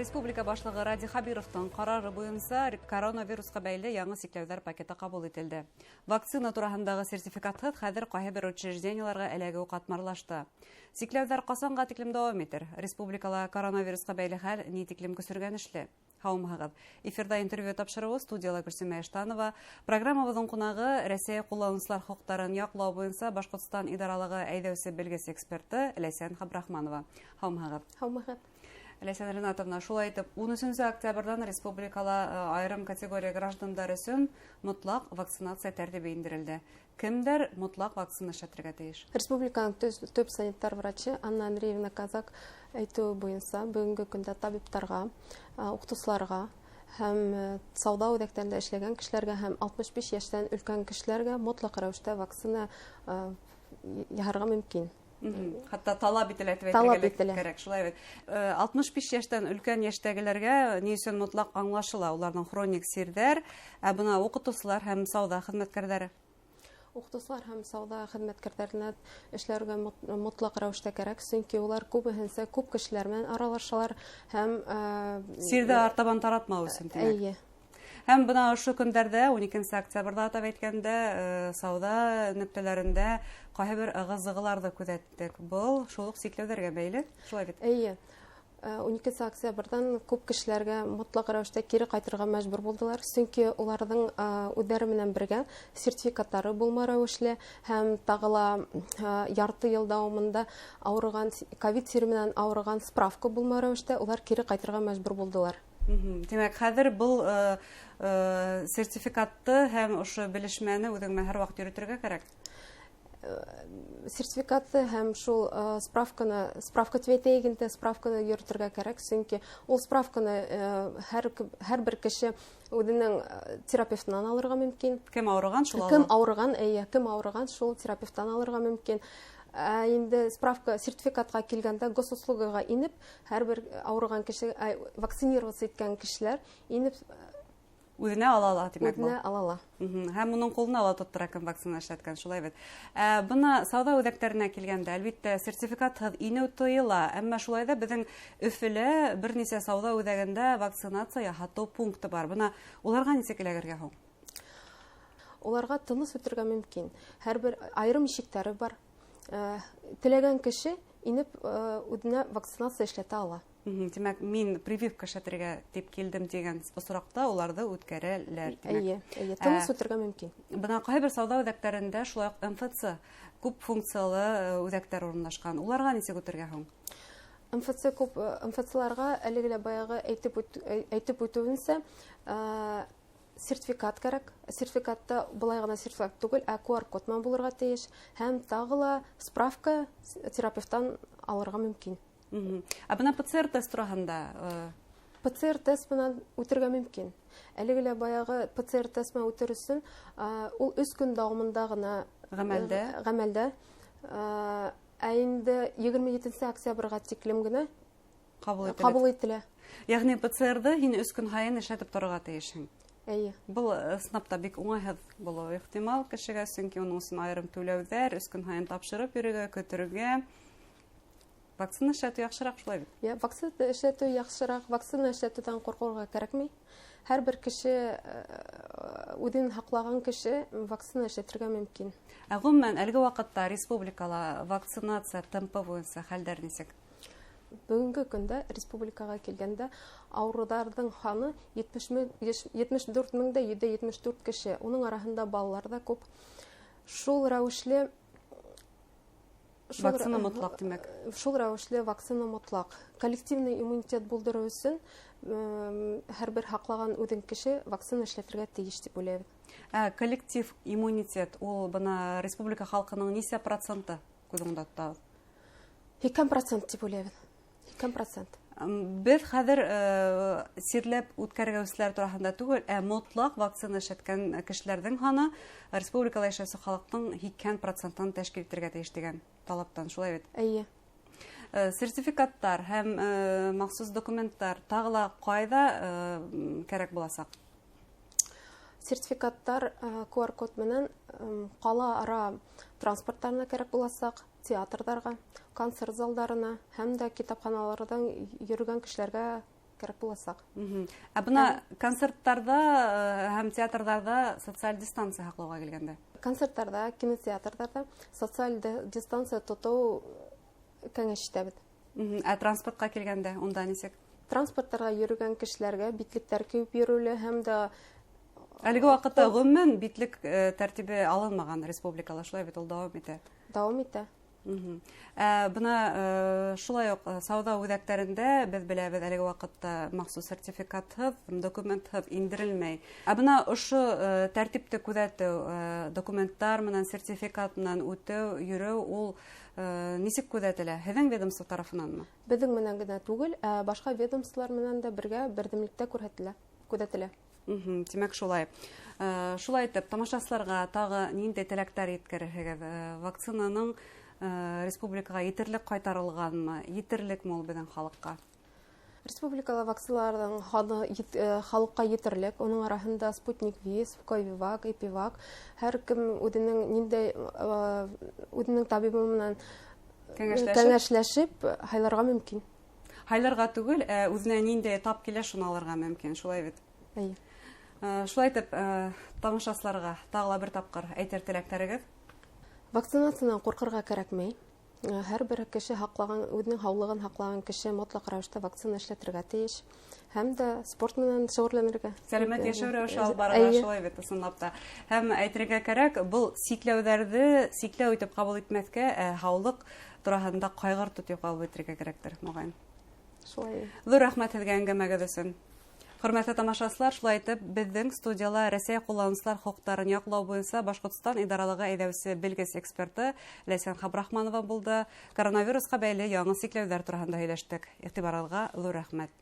Республика башлығы Радий Хабировтың ҡарары буйынса коронавирусҡа бәйле яңы сикләүҙәр пакеты ҡабул ителде. Вакцина тураһындағы сертификатһыҙ хәҙер ҡайһы бер учреждениеларға эләгеү ҡатмарлашты. Сикләүҙәр ҡасанға тиклем дауам итер? Республикала коронавирусҡа бәйле хәл ни тиклем көсөргәнешле? Һаумыһығыҙ. Эфирҙа интервью тапшырыуы, студияла Гөлсимә Иштанова. Программабыҙҙың ҡунағы Рәсәй ҡулланыусылар хоҡуҡтарын яҡлау буйынса Башҡортостан идаралығы әйҙәүсе белгес эксперты Ләйсән Хабрахманова. Һаумыһығыҙ. Һаумыһығыҙ. Ләйсән Ринатовна, шулай итеп, 13 октябрҙан республикала айырым категория граждандар өсөн мотлаҡ вакцинация тәртибе индерелде. Кемдәр мотлаҡ вакцина эшләтергә тейеш? Республиканың төп санитар врачы Анна Андреевна Казак әйтеүе буйынса, бөгөнгө көндә табиптарға, уҡытыусыларға һәм сауҙа үҙәктәрендә эшләгән кешеләргә һәм 65 йәштән өлкән кешеләргә мотлаҡ рәүештә вакцина яһарға мөмкин. Хатта талап ителә тип Талап әйтергә ителә. кәрәк, шулай бит. 65 йәштән өлкән йәштәгеләргә ни өсөн мотлаҡ аңлашыла уларҙың хроник сирҙәр, ә бына уҡытыусылар һәм сауҙа хеҙмәткәрҙәре? Уҡытыусылар һәм сауҙа хеҙмәткәрҙәренә эшләргә мотлаҡ рәүештә кәрәк, сөнки улар күбеһенсә күп кешеләр менән аралашалар һәм Сирҙе артабан таратмау өсөн, тимәк. Эйе. Һәм бына ошо көндәрҙә, 12 октябрҙа атап әйткәндә, сауҙа нөктәләрендә ҡайһы бер ығы-зығыларҙы күҙәттек. Был шул уҡ сикләүҙәргә бәйле, шулай бит? Эйе. 12 октябрҙан күп кешеләргә мотлаҡ рәүештә кире ҡайтырға мәжбүр булдылар, сөнки уларҙың үҙҙәре менән бергә сертификаттары булмау рәүешле һәм тағы ла ярты йыл дауамында ауырыған, ковид сире менән ауырыған справка булмау рәүештә улар кире ҡайтырға мәжбүр булдылар. Тимәк, хәҙер был сертификатты һәм ошо белешмәне үҙең менән һәр ваҡыт йөрөтөргә кәрәк? Сертификатты һәм шул справканы, справка тип әйтәйек инде, справканы йөрөтөргә кәрәк, сөнки ул справканы һәр бер кеше үҙенең терапевтынан алырға мөмкин. Кем ауырыған, шул Кем ала. ауырыған, эйе, кем ауырыған, шул терапевттан алырға мөмкин. Инде справка, сертификатҡа килгәндә госуслугаға инеп, һәр бер ауырыған кеше, вакцинироваться иткән кешеләр инеп Үҙенә ала ала, тимәк, был. Үҙенә ала ала. Һәм уның ҡулына ала тоттора кем вакцина эшләткән, шулай бит. Бына сауҙа үҙәктәренә килгәндә, әлбиттә, сертификатһыҙ инеү тыйыла, әммә шулай ҙа беҙҙең Өфөлә бер нисә сауҙа үҙәгендә вакцинация яһатыу пункты бар. Бына уларға нисек эләгергә һуң? Уларға тыныс үтергә мөмкин. Һәр бер айырым ишектәре бар. Теләгән кеше инеп үҙенә вакцинация эшләтә ала. Тимәк, мин прививка эшләтергә тип килдем тигән осраҡта уларҙы үткәрәләр, тимәк. Эйе, эйе, тыныс үтергә мөмкин. Бына ҡайһы бер сауҙа үҙәктәрендә шулай уҡ МФЦ күп функциялы үҙәктәр урынлашҡан. Уларға нисек үтергә һуң? МФЦ күп М Ф Цларға әлеге лә баяғы әйтеп үтеүенсә, сертификат кәрәк. Сертификатта былай ғына сертификат түгел, ә ку ар код менән булырға тейеш һәм тағы ла справка терапевттан алырға мөмкин. Ә бына П Ц Р тест тураһында П Ц Р тест менән үтергә мөмкин. Әлеге лә баяғы П Ц Р тест менән үтер өсөн ул өс көн дауамында ғына Ғәмәлдә. Ғәмәлдә. Ә инде егерме етенсе октябрға тиклем генә Ҡабул ителә. Ҡабул ителә. Йәғни П Ц Рҙы һин өс көн һайын эшләтеп торорға тейешһең. Эйе. Был ысынлап та бик уңайһыҙ булыуы ихтимал кешегә, сөнки уның өсөн айырым түләүҙәр, өс көн һайын тапшырып йөрөргә, көтөргә. Вакцина эшләтеү яҡшыраҡ, шулай бит? Йә, вакцина эшләтеү яҡшыраҡ, вакцина эшләтеүҙән ҡурҡырға кәрәкмәй. Һәр бер кеше, үҙен һаҡлаған кеше вакцина эшләтергә мөмкин. Ә ғөмүмән, әлеге ваҡытта республикала вакцинация темпы буйынса хәлдәр нисек? Бөгөнгө көндә республикаға килгәндә ауырыуҙарҙың һаны етмеш дүрт мең дә йөҙҙә етмеш дүрт кеше. Уның араһында балалар ҙа күп. Шул рәүешле Вакцина мотлаҡ, тимәк. Шул рәүешле вакцина мотлаҡ. Коллективный иммунитет булдырыу өсөн һәр бер һаҡлаған үҙен кеше вакцина эшләтергә тейеш тип уйлайбыҙ. Коллектив иммунитет ул бына республика халҡының нисә проценты күҙ уңында тотабыҙ? Һикһән процент тип уйлайбыҙ. Һикһән процент. Беҙ хәҙер сирләп үткәргәүселәр тураһында түгел, ә мотлаҡ вакцина эшләткән кешеләрҙең һаны республикала йәшәүсе халыҡтың һикһән процентын тәшкил итергә тейеш тигән талаптан, шулай бит? Эйе. Сертификаттар һәм махсус документтар тағы ла ҡайҙа кәрәк буласаҡ? Сертификаттар ку ар код менән ҡала-ара транспорттарына кәрәк буласаҡ, театрҙарға, концерт залдарына һәм дә китапханаларҙан йөрөгән кешеләргә кәрәк буласаҡ. Ә бына концерттарҙа һәм театрҙарҙа социаль дистанция һаҡлауға килгәндә? Концерттарҙа, кинотеатрҙарҙа социаль дистанция тотоу кәңәш итәбеҙ. Ә транспортҡа килгәндә, унда нисек? Транспорттарға йөрөгән кешеләргә битлектәр кейеп йөрөүле һәм дә әлеге ваҡытта ғөмүмән битлек тәртибе алынмаған республикала, шулай бит, ул дауам итә. Дауам итә. Бына шулай уҡ сауҙа үҙәктәрендә беҙ беләбеҙ, әлеге ваҡытта махсус сертификатһыҙ, документһыҙ индерелмәй. Ә бына ошо тәртипте күҙәтеү, документтар менән, сертификат менән үтеү, йөрөү, ул нисек күҙәтелә? Һеҙҙең ведомство тарафынанмы? Беҙҙең менән генә түгел, ә башҡа ведомстволар менән дә бергә берҙәмлектә күрһәтелә, күҙәтелә. Тимәк, шулай. Шулай итеп, тамашасыларға тағы ниндәй теләктәр еткерерһегеҙ? Вакцинаның республикаға етерлек ҡайтарылғанмы? Етерлекме ул беҙҙең халыҡҡа? Республикала вакциналарҙың һаны халыҡҡа етерлек. Уның араһында Спутник V, Ковивак, Эпивак. Һәр кем үҙенең ниндәй үҙенең табибы менән кәңәшләшеп һайларға мөмкин. Һайларға түгел, ә үҙенә ниндәй этап килә, шуны алырға мөмкин, шулай бит? Эйе. Шулай итеп, тамашасыларға тағы ла бер тапҡыр әйтер теләктәрегеҙ? Вакцинациянан ҡурҡырға кәрәкмәй. Һәр бер кеше һаҡлаған, үҙенең һаулығын һаҡлаған кеше мотлаҡ рәүештә вакцина эшләтергә тейеш. Һәм дә спорт менән шөғөлләнергә. Сәләмәт йәшәү рәүеше алып барырға, шулай бит, ысынлап та. Һәм әйтергә кәрәк, был сикләүҙәрҙе сикләү итеп ҡабул итмәҫкә, ә һаулыҡ тураһында ҡайғыртыу тип ҡабул итергә кәрәктер, моғайын. Шулай. Ҙур рәхмәт һеҙгә әңгәмәгеҙ өсөн. Хөрмәтле тамашасылар, шулай итеп, беҙҙең студияла Рәсәй ҡулланыусылар хоҡуҡтарын яҡлау буйынса Башҡортостан идаралығы әйҙәүсе белгес эксперты Ләйсән Хабрахманова булды. Коронавирусҡа бәйле яңы сикләүҙәр тураһында һөйләштек. Иғтибарығыҙға ҙур рәхмәт.